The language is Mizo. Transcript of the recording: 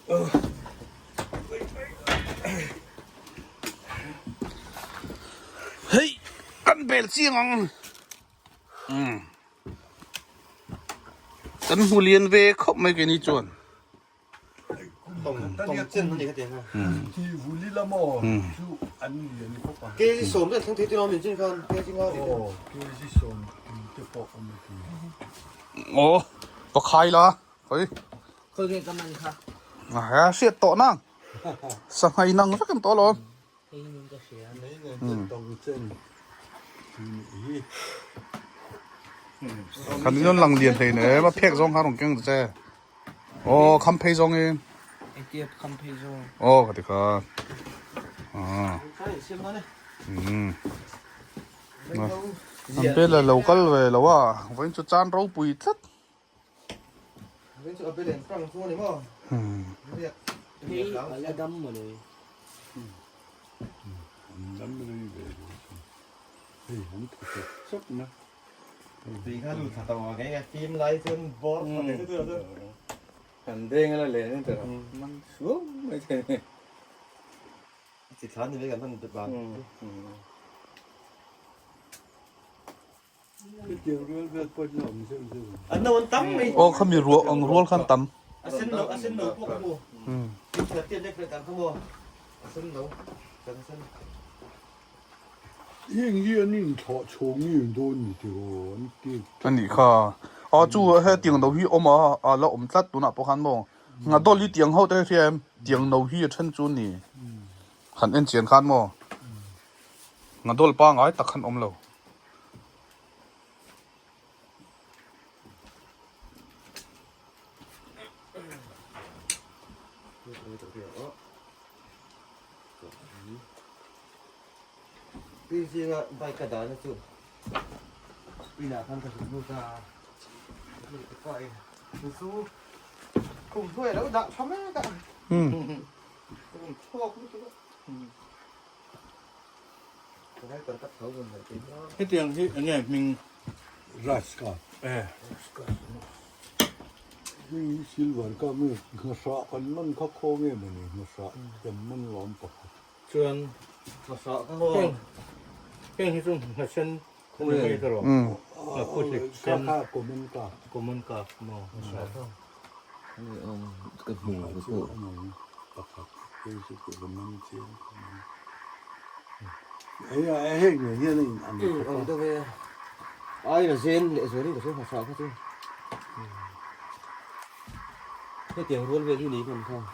Hei kan bel chiang ang. Umm. Kan hmu lian ve khawp mai keini chuan. Aw pakhai la hawi. A hriat tawh nang sanghai nang vek an tawh alawm. Kan in lang lian hlei ne ma phek zawng kha rawn keng ta che aw kham phei zawng in aw ka ti kha an bel a lo kal ve lo a vawiin chu chan ropui tlat. Aw khami ruah ang rual khan tam. Anih kha. Aw chu he tiang no hi awm a a la awm tlat tunah pawh khan maw. Nghadawlh hi tiang ho te hria em tiang no hi a then chu ni. Han en chian khan maw. Nghadawlh pangai tak khan awm lo. Hetiang hi eng nge hming? Rice ka. Eh. Hming hi silver ka mi nghasah kan man kha khaw nge mawni nghasah kan man lawm pakhat. Chuan nghasah ka haw. Heng heng hi chu nghasen ni mai ka rawh. Nghakhawhlik sen. Kha kha common ka. Common ka maw nghasah. Ka hmu ka pakhat hei chu ka man chiang. Hei ngei hian a in ang khawp a. Ang deuh e. Ai la zen leh zualin ka hria hmasa kha chu. Hetiang rual vel hi ni kan kha.